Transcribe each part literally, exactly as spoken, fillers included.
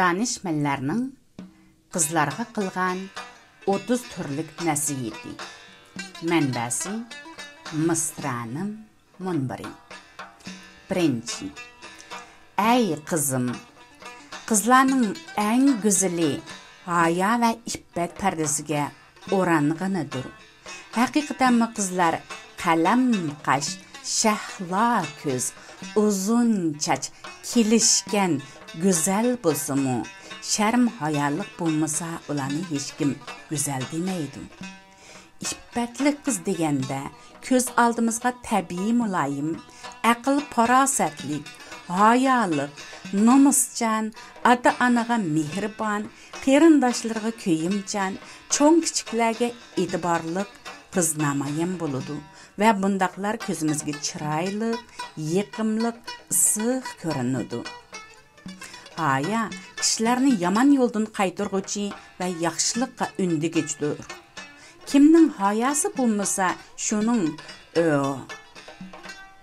دانىشمەنلەرنىڭ قىزلارغا قىلغان ئوتتۇز تۈرلۈك نەسىھىتى. مەنبەسى: مىسرانىم مۇنبىرى. بىرىنچى. ئەي قىزىم! قىزلارنىڭ ئەڭ گۈزىلى ھايا ۋە ئىپپەت پەردىسىگە ئورانغىنىدۇر. ھەقىقەتەنمۇ قىزلار قەلەم قاش، شەھلا كۆز، ئۇزۇن چاچ، كېلىشكەن، گۈزەل بولسىمۇ، شەرم-ھايالىق بولمىسا، ئۇلارنى ھېچكىم گۈزەل دېمەيدۇ. ئىپپەتلىك قىز دېگەندە، كۆز ئالدىمىزغا تەبىئىي مۇلايىم، ئەقىل-پاراسەتلىك، ھايالىق، نومۇسچان، ئاتا-ئانىغا مېھرىبان، قېرىنداشلىرىغا كۆيۈمچان، چوڭ-كىچىكلەرگە ئېتىبارلىق قىز نامايان بولىدۇ ۋە بۇنداقلار كۆزىمىزگە چىرايلىق، يېقىملىق، ئىسسىق كۆرۈنىدۇ. ھايا كىشىلەرنى يامان يولدىن قايتۇرغۇچى ۋە ياخشىلىققا ئۈندىگۈچىدۇر. كىمنىڭ ھاياسى بولمىسا، شۇنىڭ، ئۆ،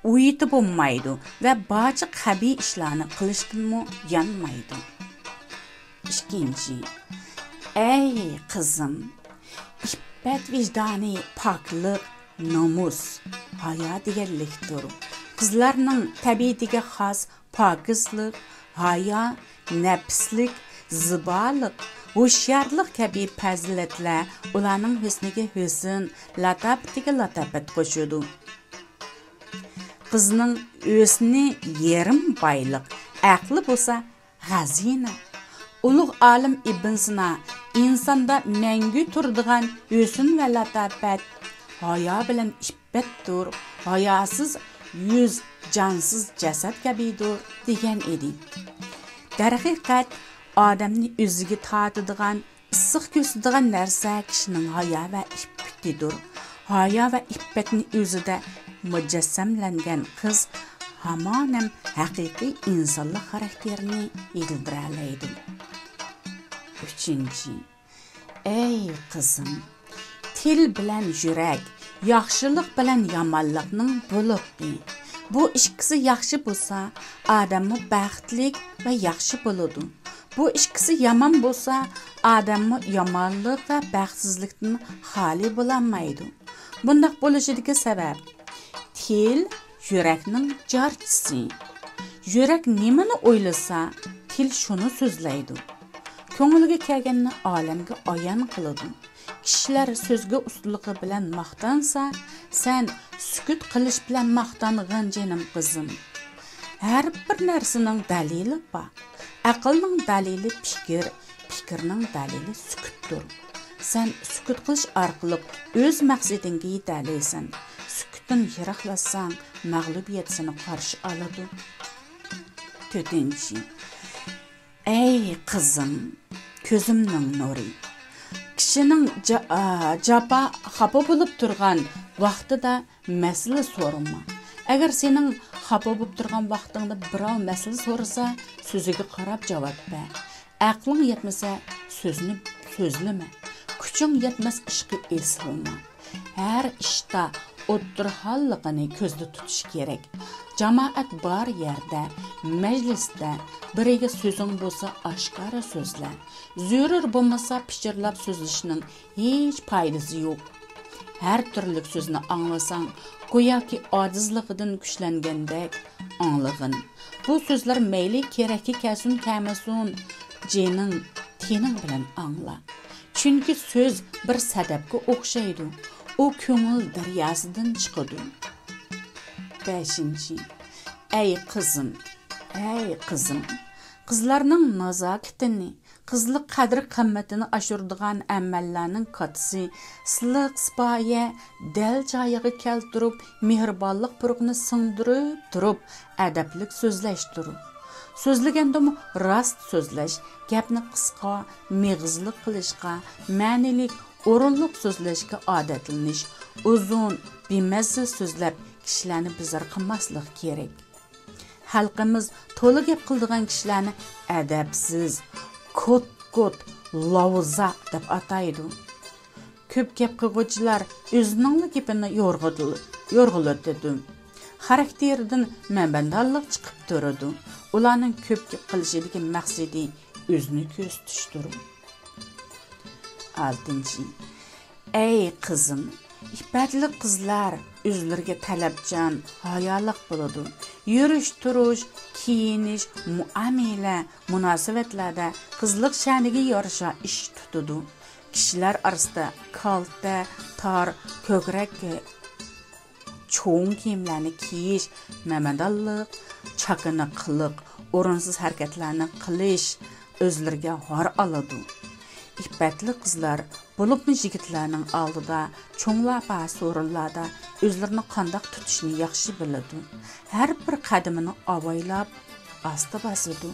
ئۇيىتى بولمايدۇ ۋە بارچە قەبىھ ئىشلارنى قىلىشتىنمۇ يانمايدۇ. ئىككىنچى. ئەي قىزىم! ئىپپەت ۋىجدانى پاكلىق، نومۇس، ھايا دېگەنلىكتۇر. قىزلارنىڭ تەبىئىتىگە خاس پاكىزلىق، ھايا، نەپىسلىك، زىبالىق، ھوشيارلىق كەبى پەزىلەتلەر ئۇلارنىڭ ھۆسنىگە ھۆسن، لاتاپىتىگە لاتاپەت قوشىدۇ. قىزنىڭ ھۆسنى يېرىم بايلىق، ئەقلى بولسا خەزىنە. ئۇلۇغ ئالىم ئىبن سىنا ئىنساندا مەڭگۈ تۇرىدىغان ھۆسن ۋە لاتاپەت ھايا بىلەن ئىپپەتتۇر، ھاياسىز يۈز جانسىز جەسەت كەبىدۇر، دېگەن ئىدى. دەرھەقىقەت، ئادەمنى ئۆزىگە تارتىدىغان، ئىسسىق كۆسىدىغان نەرسە كىشىنىڭ ھايا ۋە ئىپپىتىدۇر. ھايا ۋە ئىپپەتنى ئۆزىدە مۇجەسسەملەنگەن قىز ھامانەم ھەقىقىي ئىنسانلىق خاراكتېرىنى يېتىلدۈرەلەيدۇ. ئۈچىنچى. ئەي قىزىم! تىل بىلەن يۈرەك، ياخشىلىق بىلەن يامانلىقنىڭ بولۇقى. بۇ ئىككىسى ياخشى بولسا، ئادەممۇ بەختلىك ۋە ياخشى بولىدۇ. بۇ ئىككىسى يامان بولسا، ئادەممۇ يامانلىق ۋە بەختسىزلىكتىن خالىي بولالمايدۇ. بۇنداق بولۇشىدىكى سەۋەب، تىل يۈرەكنىڭ جارچىسى. يۈرەك نېمىنى ئويلىسا، تىل شۇنى سۆزلەيدۇ. كۆڭۈلگە كەلگەننى ئالەمگە ئايان قىلىدۇ. كىشىلەر سۆزگە ئۇستىلىقى بىلەن ماختانسا، سەن سۈكۈت قىلىش بىلەن ماختانغىن، جېنىم قىزىم. ھەر بىر نەرسىنىڭ دەلىلى بار. ئەقىلنىڭ دەلىلى پىكىر، پىكىرنىڭ دەلىلى سۈكۈتتۇر. سەن سۈكۈت قىلىش ئارقىلىق ئۆز مەقسىتىڭگە يېتەلەيسەن. سۈكۈتتىن يىراقلاشساڭ، مەغلۇبىيەت سېنى قارشى ئالىدۇ. تۆتىنچى. ئەي قىزىم، كۆزۈمنىڭ نۇرى! كىشىنىڭ جا-، ئا، جاپا، خاپا بولۇپ تۇرغان ۋاقتىدا مەسىلە سورىما. ئەگەر سېنىڭ خاپا بولۇپ تۇرغان ۋاقتىڭدا بىراۋ مەسىلە سورىسا، سۆزىگە قاراپ جاۋاب بەر. ئەقلىڭ يەتمىسە، سۆزنى سۆزلىمە. كۈچۈڭ يەتمەس ئىشقا ئېسىلما. ھەر ئىشتا ئوتتۇرىھاللىقىنى كۆزدە تۇتۇش كېرەك. جامائەت بار يەردە، مەجلىستە بىرىگە سۆزۈڭ بولسا ئاشكارا سۆزلە. زۆرۈر بولمىسا پىچىرلاپ سۆزلىشىشنىڭ ھېچ پايدىسى يوق. ھەر تۈرلۈك سۆزنى ئاڭلىساڭ، گوياكى ئاجىزلىقىدىن كۈچلەنگەندەك ئاڭلىغىن. بۇ سۆزلەر مەيلى كېرەككە كەلسۇن كەلمىسۇن، جېنىڭ، تېنىڭ بىلەن ئاڭلا. چۈنكى سۆز بىر سەدەپكە ئوخشايدۇ، ئۇ كۆڭۈل دەرياسىدىن چىقىدۇ. بەشىنچى. ئەي قىزىم، ئەي قىزىم! قىزلارنىڭ نازاكىتىنى، قىزلىق قەدىر-قىممىتىنى ئاشۇرىدىغان ئەمەللەرنىڭ كاتىسى سىلىق-سىپايە، دەل جايىغا كەلتۈرۈپ، مېھرىبانلىق پۇرىقىنى سىڭدۈرۈپ تۇرۇپ، ئەدەپلىك سۆزلەشتۇر. سۆزلىگەندىمۇ راست سۆزلەش، گەپنى قىسقا، مېغىزلىق قىلىشقا، مەنىلىك، ئورۇنلۇق سۆزلەشكە ئادەتلىنىش، ئۇزۇن، بىمەززىل سۆزلەپ، كىشىلەرنى بىزار قىلماسلىق كېرەك. خەلقىمىز تولا گەپ قىلىدىغان كىشىلەرنى ئەدەپسىز، كوت-كوت، لاۋزا دەپ ئاتايدۇ. كۆپ گەپ قىلغۇچىلار ئۆزىنىڭلا گېپىنى يورغىدىل-، يورغىلىتىدۇ. خاراكتېرىدىن مەبەدانلىق چىقىپ تۇرىدۇ. ئۇلارنىڭ كۆپ گەپ قىلىشىدىكى مەقسىتى ئۆزىنى كۆرسىتىشتۇر. ئالتىنچى، ئەي قىزىم، ئىپپەتلىك قىزلار ئۆزلىرىگە تەلەپچان، ھايالىق بولىدۇ. يۈرۈش-تۇرۇش، كىيىنىش، مۇئامىلە، مۇناسىۋەتلەردە قىزلىق شەنىگە يارىشا ئىش تۇتىدۇ. كىشىلەر ئارىسىدا كالتە، تار، كۆكرەك چوڭ كىيىملەرنى كىيىش، مەمەدانلىق، چاكىنا قىلىق، ئورۇنسىز ھەرىكەتلەرنى قىلىش ئۆزلىرىگە ھار ئالىدۇ. ئىپپەتلىك قىزلار، بولۇپمۇ يىگىتلەرنىڭ ئالدىدا، چوڭلار بار سورۇنلاردا ئۆزلىرىنى قانداق تۇتۇشنى ياخشى بىلىدۇ. ھەر بىر قەدىمىنى ئاۋايلاپ، ئاستا باسىدۇ.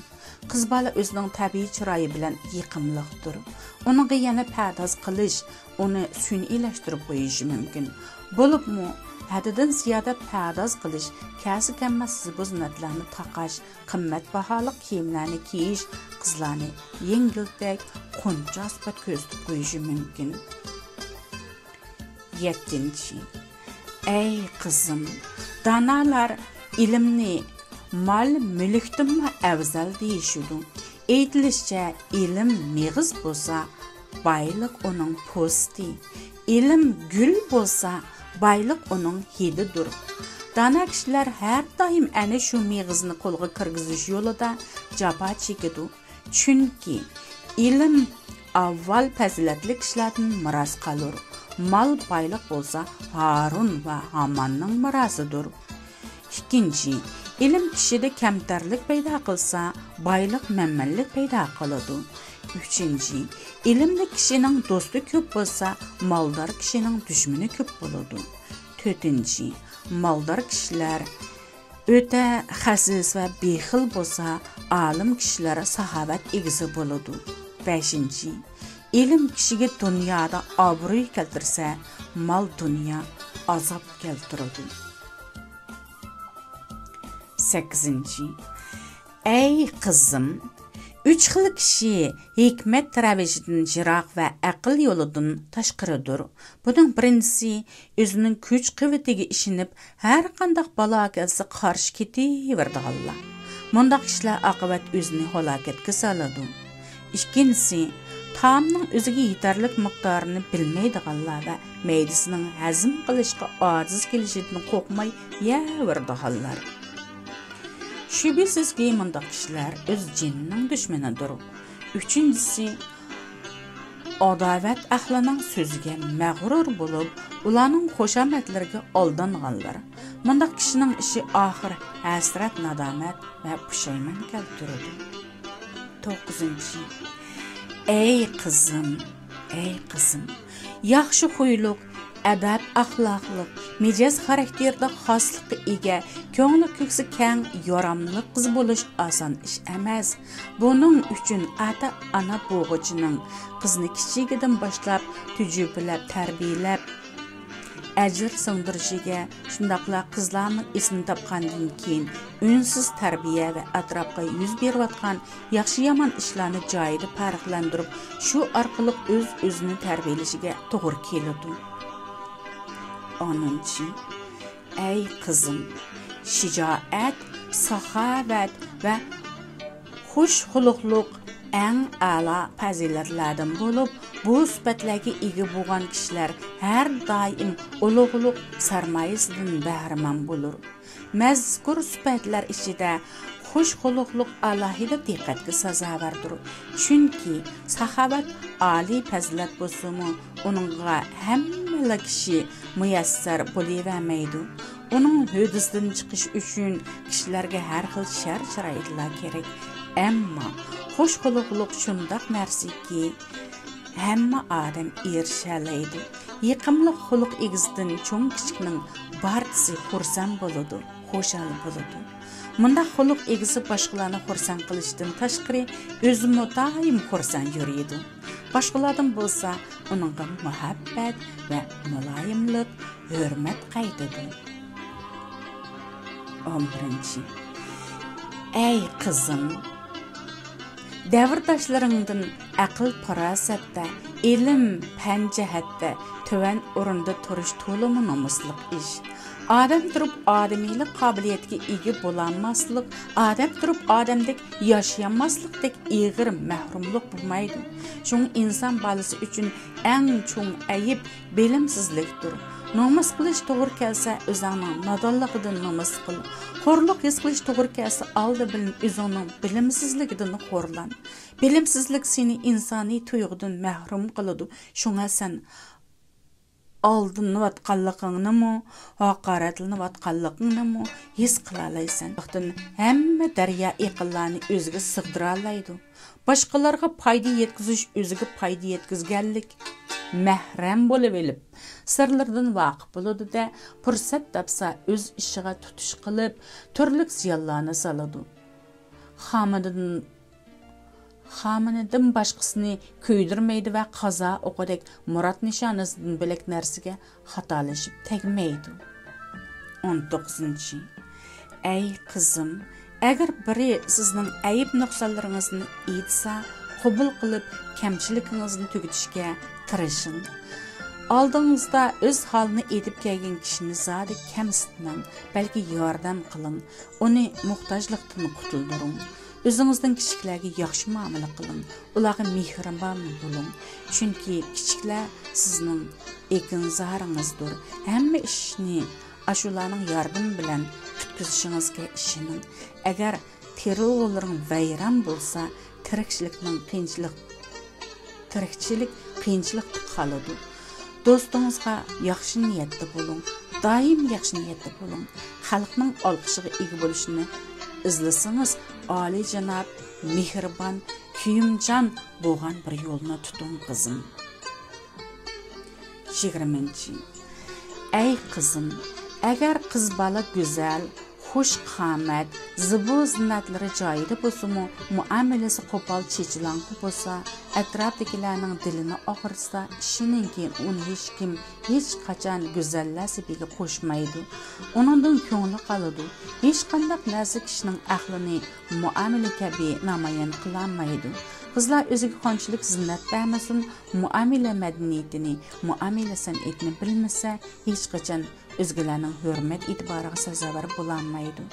قىز بالا ئۆزىنىڭ تەبىئىي چىرايى بىلەن يېقىملىقتۇر. ئۇنىڭغا يەنە پەرداز قىلىش، ئۇنى سۈنئىيلەشتۈرۈپ قويۇشى مۇمكىن. بولۇپمۇ ھەددىدىن زىيادە پەرداز قىلىش، كەلسە كەلمەس زىبۇ-زىننەتلەرنى تاقاش، قىممەت باھالىق كىيىملەرنى كىيىش قىزلارنى يەڭگىلتەك، قونچاق سۈپەت كۆرسىتىپ قويۇشى مۇمكىن. يەتتىنچى، ئەي قىزىم، دانالار ئىلىمنى مال-مۈلۈكتىنمۇ ئەۋزەل دېيىشىدۇ. ئېيتىلىشىچە، ئىلىم مېغىز بولسا، بايلىق ئۇنىڭ پوستى. ئىلىم گۈل بولسا، بايلىق ئۇنىڭ ھىدىدۇر. دانا كىشىلەر ھەر دائىم ئەنە شۇ مېغىزنى قولغا كىرگۈزۈش يولىدا جاپا چېكىدۇ. چۈنكى ئىلىم ئاۋۋال پەزىلەتلىك كىشىلەردىن مىراس قالۇر. مال بايلىق بولسا ھارۇن ۋە ھاماننىڭ مىراسىدۇر. ئىككىنچى، ئىلىم كىشىدە كەمتەرلىك پەيدا قىلسا، بايلىق مەنمەنلىك پەيدا قىلىدۇ. ئۈچىنچى، ئىلىملىك كىشىنىڭ دوستى كۆپ بولسا، مالدار كىشىنىڭ دۈشمىنى كۆپ بولىدۇ. تۆتىنچى، مالدار كىشىلەر ئۆتە خەسىس ۋە بېخىل بولسا، ئالىم كىشىلەر ساخاۋەت ئىگىسى بولىدۇ. بەشىنچى، ئىلىم كىشىگە دۇنيادا ئابرۇي كەلتۈرسە، مال دۇنيا ئازاب كەلتۈرىدۇ. سەككىزىنچى، ئەي قىزىم، ئۈچ خىل كىشى ھېكمەت رەۋىشىدىن يىراق ۋە ئەقىل يولىدىن تاشقىرىدۇر. بۇنىڭ بىرىنچىسى، ئۆزىنىڭ كۈچ-قۇۋۋىتىگە ئىشىنىپ، ھەر قانداق بالا كەلسە قارشى كېتىۋېرىدىغانلار. مۇنداق كىشىلەر ئاقىۋەت ئۆزىنى ھالاكەتكە سالىدۇ. ئىككىنچىسى، تائامنىڭ ئۆزىگە يېتەرلىك مىقدارىنى بىلمەيدىغانلار ۋە مەيدىسىنىڭ ھەزىم قىلىشقا ئاجىز كېلىشىدىن قورقماي يەۋېرىدىغانلار. شۈبھىسىزكى، مۇنداق كىشىلەر ئۆز جېنىنىڭ دۈشمىنىدۇر. ئۈچىنچىسى، ئاداۋەت ئەھلىنىڭ سۆزىگە مەغرۇر بولۇپ، ئۇلارنىڭ خۇشامەتلىرىگە ئالدانغانلار. مۇنداق كىشىنىڭ ئىشى ئاخىر ھەسرەت، نادامەت ۋە پۇشايمان كەلتۈرىدۇ. توققۇزىنچى، ئەي قىزىم، ئەي قىزىم، ياخشى خۇيلۇق، ئەدەپ-ئەخلاقلىق، مىجەز-خاراكتېرىدا خاسلىققا ئىگە، كۆڭلى-كۆكسى كەڭ، ياراملىق قىز بولۇش ئاسان ئىش ئەمەس. بۇنىڭ ئۈچۈن ئاتا-ئانا بوغۇچىنىڭ قىزنى كىچىكىدىن باشلاپ تۈجۈپىلەپ، تەربىيەلەپ، ئەجىر سىڭدۈرۈشىگە، شۇنداقلا قىزلارمۇ ئېسىنى تاپقاندىن كېيىن ئۈنسىز تەربىيە ۋە ئەتراپقا يۈز بېرىۋاتقان ياخشى-يامان ئىشلارنى جايىدا پەرقلەندۈرۈپ، شۇ ئارقىلىق ئۆز-ئۆزىنى تەربىيەلىشىگە توغرا كېلىدۇ. ئونىنچى، ئەي قىزىم، شىجائەت، ساخاۋەت ۋە خۇش خۇلقلۇق ئەڭ ئەلا پەزىلەتلەردىن بولۇپ، بۇ سۈپەتلەرگە ئىگە بولغان كىشىلەر ھەر دائىم ئۇلۇغلۇق سەرمايىسىدىن بەھرىمەن بولۇر. مەزكۇر سۈپەتلەر ئىچىدە خۇش خۇلقلۇق ئالاھىدە دىققەتكە سازاۋەردۇر. چۈنكى ساخاۋەت ئالىي پەزىلەت بولسىمۇ، ئۇنىڭغا ھەممىلا كىشى مۇيەسسەر بولۇۋەرمەيدۇ. ئۇنىڭ ھۆددىسىدىن چىقىش ئۈچۈن كىشىلەرگە ھەر خىل شەر-شارائىتلار كېرەك. ئەمما خۇش خۇلقلۇق شۇنداق نەرسىكى، ھەممە ئادەم ئېرىشەلەيدۇ. يېقىملىق خۇلق ئىگىسىدىن چوڭ-كىچىكنىڭ بارچىسى خۇرسەن بولىدۇ، خۇشال بولىدۇ. مۇنداق خۇلق ئىگىسى باشقىلارنى خۇرسەن قىلىشتىن تاشقىرى، ئۆزىمۇ دائىم خۇرسەن يۈرىدۇ. باشقىلاردىن بولسا ئۇنىڭغا مۇھەببەت ۋە مۇلايىملىق، ھۆرمەت قايتىدۇ. ئون بىرىنچى، ئەي قىزىم، دەۋرداشلىرىڭدىن ئەقىل-پاراسەتتە، ئىلىم-پەن جەھەتتە تۆۋەن ئورۇندا تۇرۇش تولىمۇ نومۇسلۇق ئىش. ئادەم تۇرۇپ ئادىمىيلىك قابىلىيەتكە ئىگە بولالماسلىق، ئادەم تۇرۇپ ئادەمدەك ياشىيالماسلىقتەك ئېغىر مەھرۇملۇق بولمايدۇ. شۇڭا ئىنسان بالىسى ئۈچۈن ئەڭ چوڭ ئەيىب بىلىمسىزلىكتۇر. نومۇس قىلىش توغرا كەلسە، ئۆزۈڭنىڭ نادانلىقىدىن نومۇس قىل. خورلۇق ھېس قىلىش توغرا كەلسە، ئالدى بىلەن ئۆزۈڭنىڭ بىلىمسىزلىكىدىن خورلان. بىلىمسىزلىك سېنى ئىنسانىي تۇيغۇدىن مەھرۇم قىلىدۇ. شۇڭا سەن ئالدىنىۋاتقانلىقىڭنىمۇ، ھاقارەتلىنىۋاتقانلىقىڭنىمۇ ھېس قىلالايسەن. ۋاقىتتىن ھەممە دەريا ئېقىنلارنى ئۆزىگە سىغدۇرالايدۇ. باشقىلارغا پايدا يەتكۈزۈش ئۆزىگە پايدا يەتكۈزگەنلىك. مەھرەم بولۇۋېلىپ، سىرلىرىدىن ۋاقىپ بولىدۇ-دە، پۇرسەت تاپسا ئۆز ئىشىغا تۇتۇش قىلىپ، تۈرلۈك زىيانلارنى سالىدۇ. خامىنىدىن، خامىنىدىن باشقىسىنى كۆيدۈرمەيدۇ ۋە قازا ئوقىدەك مۇراد نىشانىسىدىن بۆلەك نەرسىگە خاتالىشىپ تەگمەيدۇ. ئون توققۇزىنچى. ئەي قىزىم، ئەگەر بىرى سىزنىڭ ئەيىب نۇقسانلىرىڭىزنى ئېيتسا، قوبۇل قىلىپ، كەمچىلىكىڭىزنى تۈگىتىشكە تىرىشىڭ. ئالدىڭىزدا ئۆز ھالىنى ئېيتىپ كەلگەن كىشىنى زادى كەمسىتمەڭ، بەلكى ياردەم قىلىڭ، ئۇنى موھتاجلىقتىن قۇتۇلدۇرۇڭ. ئۆزىڭىزدىن كىچىكلەرگە ياخشى مۇئامىلە قىلىڭ، ئۇلارغا مېھرىبان بولۇڭ. چۈنكى كىچىكلەر سىزنىڭ ئېكىنزارىڭىزدۇر. ھەممە ئىشنى ئاشۇلارنىڭ ياردىمى بىلەن پۈتكۈزۈشىڭىزگە ئىشىنىڭ. ئەگەر تېرىلغۇلىرىڭ ۋەيران بولسا، تىرىكچىلىكنىڭ قىيىنچىلىق، تىرىكچىلىك قىيىنچىلىقتا قالىدۇ. دوستىڭىزغا ياخشى نىيەتتە بولۇڭ، دائىم ياخشى نىيەتتە بولۇڭ. خەلقنىڭ ئالقىشىغا ئىگە بولۇشنى ئىزلىسىڭىز، ئالىيجاناب، مېھرىبان، كۆيۈمچان بولغان بىر يولنى تۇتۇڭ، قىزىم. يىگىرمىنچى. ئەي قىزىم، ئەگەر قىز بالا گۈزەل، خۇش قامەت، زىبۇ زىننەتلىرى جايىدا بولسىمۇ، مۇئامىلىسى قوپال چېچىلاڭغۇ بولسا، ئەتراپتىكىلەرنىڭ دىلىنى ئاغرىتسا، ئىشىنىڭكى، ئۇنى ھېچكىم ھېچقاچان گۈزەللەر سېپىگە قوشمايدۇ. ئۇنىڭدىن كۆڭلى قالىدۇ. ھېچقانداق نەرسە كىشىنىڭ ئەقلىنى مۇئامىلە كەبى نامايان قىلالمايدۇ. قىزلار ئۆزىگە قانچىلىك زىننەت بەرمىسۇن، مۇئامىلە مەدەنىيىتىنى، مۇئامىلە سەنئىتىنى بىلمىسە، ھېچقاچان ئۆزگىلەرنىڭ ھۆرمەت ئېتىبارىغا سازاۋەر بولالمايدۇ.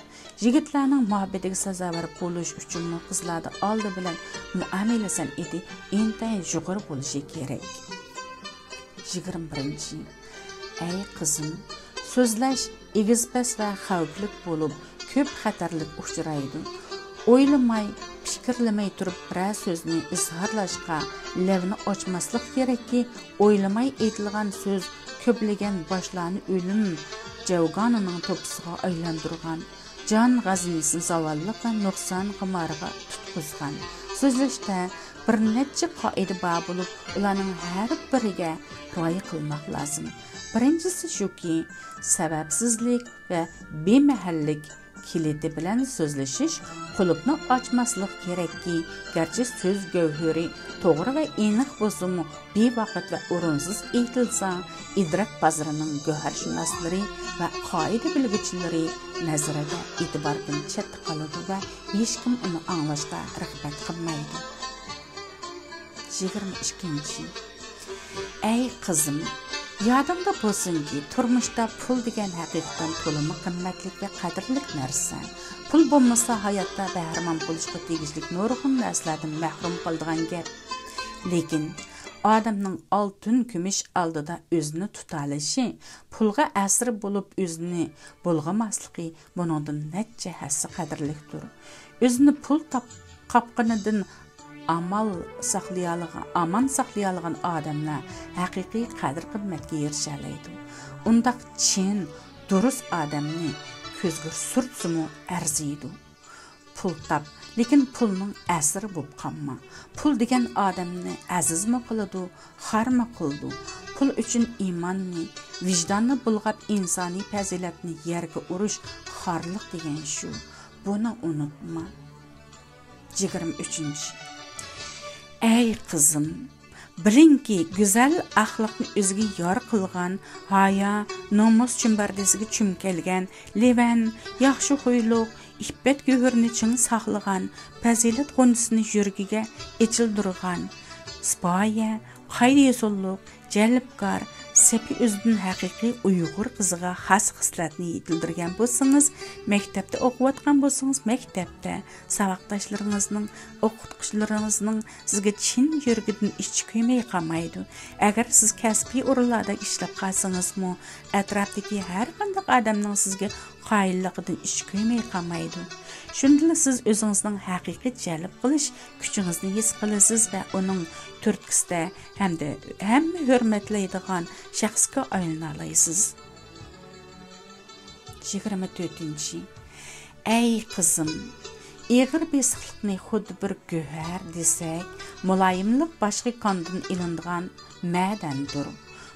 يىگىتلەرنىڭ مۇھەببىتىگە سازاۋەر بولۇش ئۈچۈنمۇ قىزلاردا ئالدى بىلەن مۇئامىلە سەنئىتى ئىنتايىن يۇقىرى بولۇشى كېرەك. يىگىرمە بىرىنچى. ئەي قىزىم، سۆزلەش ئېگىز-پەس ۋە خەۋپلىك بولۇپ، كۆپ خەتەرلىك ئۇچرايدۇ. ئويلىماي، پىكىرلىمەي تۇرۇپ بىرەر سۆزنى ئىزھارلاشقا لەۋنى ئاچماسلىق كېرەككى، ئويلىماي ئېيتىلغان سۆز كۆپلىگەن باشلارنى ئۆلۈم جەۋگانىنىڭ توپىسىغا ئايلاندۇرغان، جان غەزىنىسىنى زاۋاللىق ۋە نۇقسان خۇمارىغا تۇتقۇزغان. سۆزلەشتە بىر نەچچە قائىدە بار بولۇپ، ئۇلارنىڭ ھەر بىرىگە رىئايە قىلماق لازىم. بىرىنچىسى شۇكى، سەۋەبسىزلىك ۋە بىمەھەللىك كىلىتى بىلەن سۆزلىشىش قۇلۇپنى ئاچماسلىق كېرەككى، گەرچە سۆز گەۋھىرى توغرا ۋە ئېنىق بولسىمۇ، بىۋاقىت ۋە ئورۇنسىز ئېيتىلسا، ئىدراك بازىرىنىڭ گۆھەرشۇناسلىرى ۋە قائىدە بىلگۈچىلىرى نەزىرىدە ئېتىباردىن چەتتە قالىدۇ ۋە ھېچكىم ئۇنى ئاڭلاشقا رىغبەت قىلمايدۇ. يىگىرمە ئىككىنچى. ئەي قىزىم، يادىڭدا بولسۇنكى، تۇرمۇشتا پۇل دېگەن ھەقىقەتەن تولىمۇ قىممەتلىك ۋە قەدىرلىك نەرسە. پۇل بولمىسا، ھاياتتا بەھرىمەن بولۇشقا تېگىشلىك نۇرغۇن نەرسىلەردىن مەھرۇم قالىدىغان گەپ. لېكىن ئادەمنىڭ ئالتۇن، كۈمۈش ئالدىدا ئۆزىنى تۇتالىشى، پۇلغا ئەسىر بولۇپ ئۆزىنى بۇلغىماسلىقى بۇنىڭدىن نەچچە ھەسسە قەدىرلىكتۇر. ئۆزىنى پۇل تاپ-، قاپقىنىدىن ئامال ساقلىيالىغان، ئامان ساقلىيالىغان ئادەملەر ھەقىقىي قەدىر-قىممەتكە ئېرىشەلەيدۇ. ئۇنداق چىن، دۇرۇس ئادەمنى كۆزگە سۈرتسىمۇ ئەرزىيدۇ. پۇل تاپ، لېكىن پۇلنىڭ ئەسىرى بولۇپ قالما. پۇل دېگەن ئادەمنى ئەزىزمۇ قىلىدۇ، خارمۇ قىلىدۇ. پۇل ئۈچۈن ئىماننى، ۋىجداننى بۇلغاپ، ئىنسانىي پەزىلەتنى يەرگە ئۇرۇش خارلىق دېگەن شۇ. بۇنى ئۇنتۇما. يىگىرمە ئۈچىنچى. ئەي قىزىم، بىلىڭكى، گۈزەل ئەخلاقنى ئۆزىگە يار قىلغان، ھايا، نومۇس چۈمبەردىسىگە چۈمكەلگەن، لېۋەن، ياخشى خۇيلۇق، ئىپپەت گۆھىرىنى چىڭ ساقلىغان، پەزىلەت غۇنچىسىنى يۈرىكىگە ئېچىلدۇرغان، سىپايە، قائىدە-يوسۇنلۇق، جەلپكار، سېپى ئۆزىدىن ھەقىقىي ئۇيغۇر قىزىغا خاس خىسلەتنى يېتىلدۈرگەن بولسىڭىز، مەكتەپتە ئوقۇۋاتقان بولسىڭىز، مەكتەپتە، ساۋاقداشلىرىڭىزنىڭ، ئوقۇتقۇچىلىرىڭىزنىڭ سىزگە چىن يۈرىكىدىن ئىچى كۆيمەي قالمايدۇ. ئەگەر سىز كەسپىي ئورۇنلاردا ئىشلەپ قالسىڭىزمۇ، ئەتراپتىكى ھەر قانداق ئادەمنىڭ سىزگە قايىللىقىدىن ئىچى كۆيمەي قالمايدۇ. شۇندىلا سىز ئۆزىڭىزنىڭ ھەقىقىي جەلپ قىلىش كۈچىڭىزنى ھېس قىلىسىز ۋە ئۇنىڭ تۈرتكىسىدە ھەمدە ھەممە ھۆرمەتلەيدىغان شەخسكە ئايلىنالايسىز. يىگىرمە تۆتىنچى. ئەي قىزىم، ئېغىر بېسىقلىقنى خۇددى بىر گۆھەر دېسەك، مۇلايىملىق باشقا كاندىن ئېلىنىدىغان مەدەندۇر.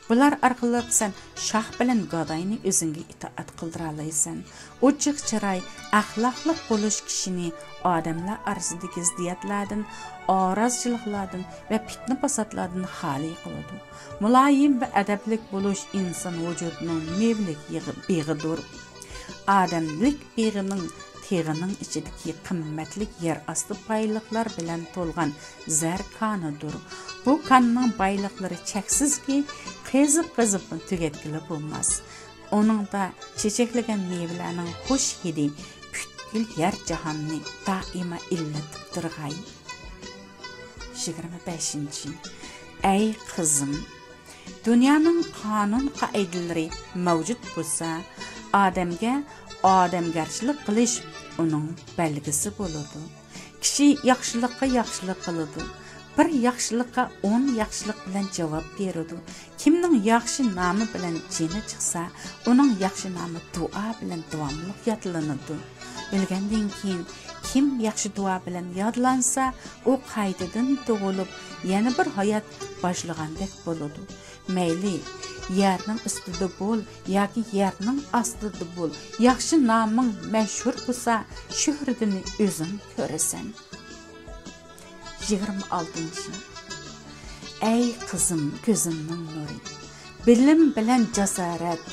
بۇلار ئارقىلىق سەن شاھ بىلەن گاداينى ئۆزۈڭگە ئىتائەت قىلدۇرالايسەن. ئوچۇق چىراي، ئەخلاقلىق بولۇش كىشىنى ئادەملەر ئارىسىدىكى زىددىيەتلەردىن، ئارازچىلىقلاردىن ۋە پىتنە-پاساتلاردىن خالىي قىلىدۇ. مۇلايىم ۋە ئەدەپلىك بولۇش ئىنسان ۋۇجۇدىنىڭ مېۋىلىك يىغ-، بېغىدۇر. ئادەملىك بېغىنىڭ تېغىنىڭ ئىچىدىكى قىممەتلىك يەر ئاستى بايلىقلار بىلەن تولغان زەر كانىدۇر. بۇ كاننىڭ بايلىقلىرى چەكسىزكى، قېزىپ-قېزىپمۇ تۈگەتكىلى بولماس. ئۇنىڭدا چېچەكلىگەن مېۋىلەرنىڭ خۇش ھىدى پۈتكۈل يەر جاھاننى دائىما ئىللىتىپ تۇرغاي. يىگىرمە بەشىنچى. ئەي قىزىم، دۇنيانىڭ قانۇن-قائىدىلىرى مەۋجۇت بولسا، ئادەمگە ئادەمگەرچىلىك قىلىش ئۇنىڭ بەلگىسى بولىدۇ. كىشى ياخشىلىققا ياخشىلىق قىلىدۇ. بىر ياخشىلىققا ئون ياخشىلىق بىلەن جاۋاب بېرىدۇ. كىمنىڭ ياخشى نامى بىلەن جېنى چىقسا، ئۇنىڭ ياخشى نامى دۇئا بىلەن داۋاملىق يادلىنىدۇ. ئۆلگەندىن كېيىن كىم ياخشى دۇئا بىلەن يادلانسا، ئۇ قايتىدىن تۇغۇلۇپ، يەنە بىر ھايات باشلىغاندەك بولىدۇ. مەيلى، يەرنىڭ ئۈستىدە بول ياكى يەرنىڭ ئاستىدا بول، ياخشى نامىڭ مەشھۇر بولسا، شۆھرىتىنى ئۆزۈڭ كۆرىسەن. يىگىرمە ئالتىنچى. ئەي قىزىم، كۆزۈمنىڭ نۇرى، بىلىم بىلەن جاسارەت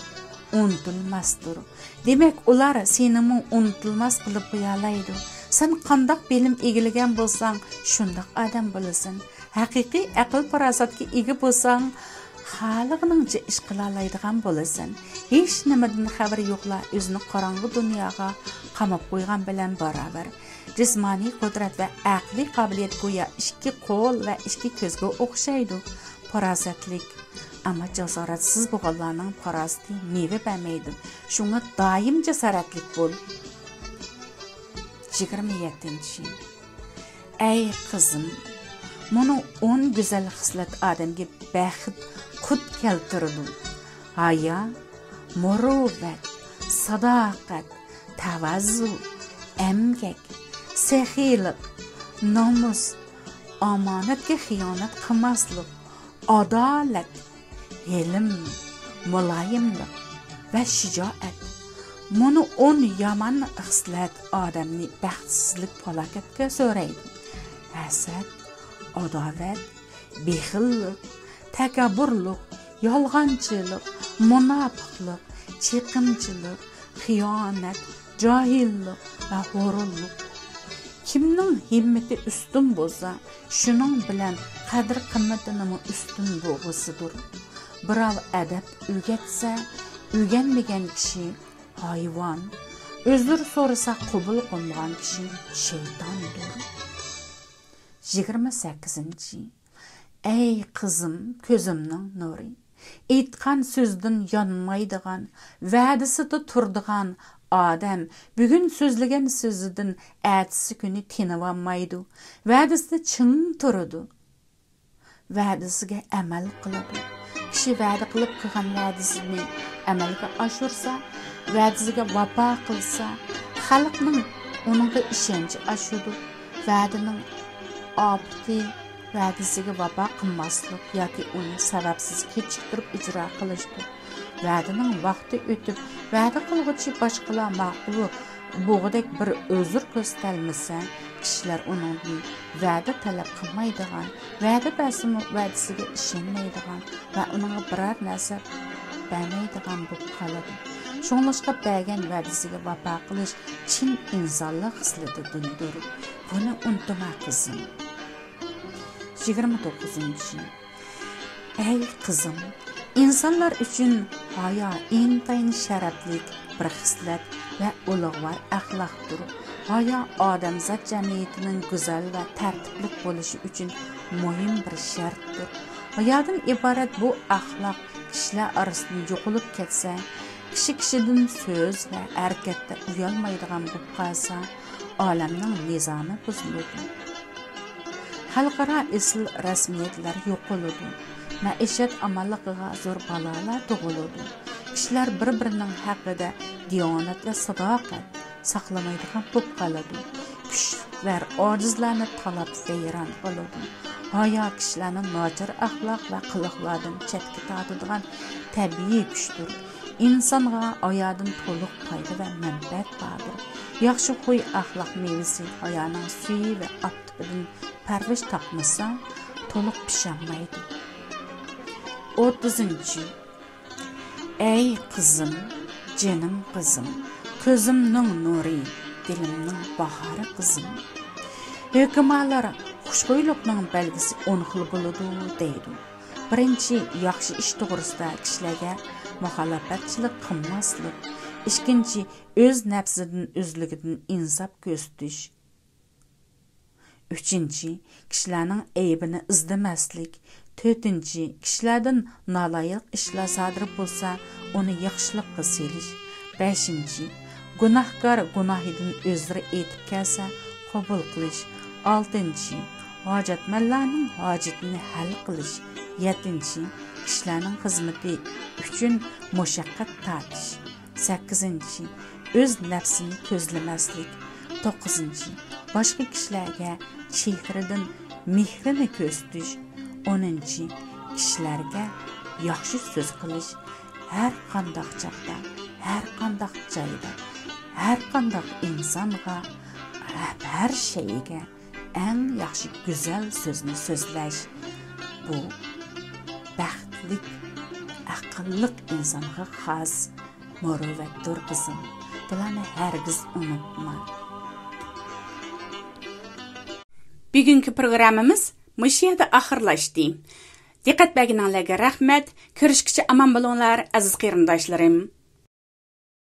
ئۇنتۇلماستۇر. دېمەك، ئۇلار سېنىمۇ ئۇنتۇلماس قىلىپ قويالايدۇ. سەن قانداق بىلىم ئىگىلىگەن بولساڭ، شۇنداق ئادەم بولىسەن. ھەقىقىي ئەقىل-پاراسەتكە ئىگە بولساڭ، خالىغىنىڭچە ئىش قىلالايدىغان بولىسەن. ھېچنېمىدىن خەۋىرى يوقلار ئۆزىنى قاراڭغۇ دۇنياغا قاماپ قويغان بىلەن باراۋەر. جىسمانىي قۇدرەت ۋە ئەقلىي قابىلىيەت گويا ئىككى قول ۋە ئىككى كۆزگە ئوخشايدۇ. پاراسەتلىك، ئەمما جاسارەتسىز بولغانلارنىڭ پاراسىتى مېۋە بەرمەيدۇ. شۇڭا دائىم جاسارەتلىك بول. يىگىرمە يەتتىنچى. ئەي قىزىم، مۇنۇ ئون گۈزەل خىسلەت ئادەمگە بەخت، قۇت كەلتۈرىدۇ. ھايا، مۇرۇۋۋەت، ساداقەت، تەۋازۇ، ئەمگەك، سېخىيلىق، نومۇس، ئامانەتكە خىيانەت قىلماسلىق، ئادالەت، ھېلىم، مۇلايىملىق ۋە شىجائەت. مۇنۇ ئون يامان خىسلەت ئادەمنى بەختسىزلىك، پالاكەتكە سۆرەيدۇ. ھەسەت، ئاداۋەت، بېخىللىق، تەكەببۇرلۇق، يالغانچىلىق، مۇناپىقلىق، چېقىمچىلىق، خىيانەت، جاھىللىق ۋە ھورۇنلۇق. كىمنىڭ ھىممىتى ئۈستۈن بولسا، شۇنىڭ بىلەن قەدىر-قىممىتىنىمۇ ئۈستۈن بولغۇسىدۇر. بىراۋ ئەدەپ ئۆگەتسە، ئۆگەنمىگەن كىشى ھايۋان، ئۆزرە سورىسا قوبۇل قىلمىغان كىشى شەيتاندۇر. يىگىرمە سەككىزىنچى. ئەي قىزىم، كۆزۈمنىڭ نۇرى، ئېيتقان سۆزىدىن يانمايدىغان، ۋەدىسىدە تۇرىدىغان ئادەم بۈگۈن سۆزلىگەن سۆزىدىن ئەتىسى كۈنى تېنىۋالمايدۇ، ۋەدىسىدە چىڭ تۇرىدۇ، ۋەدىسىگە ئەمەل قىلىدۇ. كىشى ۋەدە قىلىپ قىلغان ۋەدىسىنى ئەمەلگە ئاشۇرسا، ۋەدىسىگە ۋاپا قىلسا، خەلقنىڭ ئۇنىڭغا ئىشەنچى ئاشىدۇ. ۋەدىنىڭ ئاپىتى ۋەدىسىگە ۋاپا قىلماسلىق ياكى ئۇنى سەۋەبسىز كېچىكتۈرۈپ ئىجرا قىلىشتۇر. ۋەدىنىڭ ۋاقتى ئۆتۈپ، ۋەدە قىلغۇچى باشقىلار ماقۇل بوغۇدەك بىر ئۆزۈر كۆرسىتەلمىسە، كىشىلەر ئۇنىڭدىن ۋەدە تەلەپ قىلمايدىغان، ۋەدە بەرسىمۇ ۋەدىسىگە ئىشەنمەيدىغان ۋە ئۇنىڭغا بىرەر نەرسە بەرمەيدىغان بولۇپ قالىدۇ. شۇڭلاشقا بەرگەن ۋەدىسىگە ۋاپا قىلىش چىن ئىنسانلىق خىسلىتىدىندۇر. بۇنى ئۇنتۇما، قىزىم. يىگىرمە توققۇزىنچى. ئەي قىزىم، ئىنسانلار ئۈچۈن ھايا ئىنتايىن شەرەپلىك بىر خىسلەت ۋە ئۇلۇغۋار ئەخلاقتۇر. ھايا ئادەمزات جەمئىيىتىنىڭ گۈزەل ۋە تەرتىپلىك بولۇشى ئۈچۈن مۇھىم بىر شەرتتۇر. ھايادىن ئىبارەت بۇ ئەخلاق كىشىلەر ئارىسىدىن يوقىلىپ كەتسە، كىشى كىشىدىن سۆز ۋە ھەرىكەتتە ئۇيالمايدىغان بولۇپ قالسا، ئالەمنىڭ نىزامى بۇزۇلىدۇ. خەلقئارا ئېسىل رەسمىيەتلەر يوقىلىدۇ. مەئىشەت ئامانلىقىغا زور بالالار تۇغۇلىدۇ. كىشىلەر بىر-بىرىنىڭ ھەققىدە دىيانەت ۋە ساداقەت ساقلىمايدىغان بولۇپ قالىدۇ. كۈچلۈكلەر ئاجىزلارنى تالاپ ۋەيران قىلىدۇ. ھايا كىشىلەرنى ناچار ئەخلاق ۋە قىلىقلاردىن چەتكە تارتىدىغان تەبىئىي كۈچتۇر. ئىنسانغا ھايادىن تولۇق پايدا ۋە مەنپەئەت باردۇر. ياخشى خۇي ئەخلاق مېۋىسى ھايانىڭ سۈيى ۋە ئاپتىپىدىن پەرۋىش تاپمىسا، تولۇق پىشالمايدۇ. ئوتتۇزىنچى. ئەي قىزىم، جېنىم قىزىم، كۆزۈمنىڭ نۇرى، دىلىمنىڭ باھارى قىزىم. ھۆكۈمالار خۇشخۇيلۇقنىڭ بەلگىسى ئون خىل بولىدۇ دەيدۇ. بىرىنچى، ياخشى ئىش توغرىسىدا كىشىلەرگە مۇخالىپەتچىلىك قىلماسلىق. ئىككىنچى، ئۆز نەپسىدىن ئۆزلۈكىدىن ئىنساپ كۆرسىتىش. ئۈچىنچى، كىشىلەرنىڭ ئەيىبىنى ئىزدىمەسلىك. تۆتىنچى، كىشىلەردىن نالايىق ئىشلار سادىر بولسا، ئۇنى ياخشىلىققا سېلىش. بەشىنچى، گۇناھكار گۇناھىدىن ئۆزرە ئېيتىپ كەلسە، قوبۇل قىلىش. ئالتىنچى، ھاجەتمەنلەرنىڭ ھاجىتىنى ھەل قىلىش. يەتتىنچى، كىشىلەرنىڭ خىزمىتى ئۈچۈن مۇشەققەت تارتىش. سەككىزىنچى، ئۆز نەپسىنى كۆزلىمەسلىك. توققۇزىنچى، باشقا كىشىلەرگە چېھرىدىن مېھرىنى كۆرسىتىش. ئونىنچى، كىشىلەرگە ياخشى سۆز قىلىش. ھەر قانداق چاغدا، ھەر قانداق جايدا، ھەر قانداق ئىنسانغا، ھە-، ھەر شەيئىگە ئەڭ ياخشى گۈزەل سۆزنى سۆزلەش، بۇ بەختلىك، ئەقىللىق ئىنسانغا خاس مۇرۇۋۋەتتۇر، قىزىم. بۇلارنى ھەرگىز ئۇنتۇما. بۈگۈنكى پروگراممىمىز مۇشۇ يەردە ئاخىرلاشتى. دىققەت بەرگىنىڭلارغا رەھمەت. كۆرۈشكىچە ئامان بولۇڭلار، ئەزىز قېرىنداشلىرىم.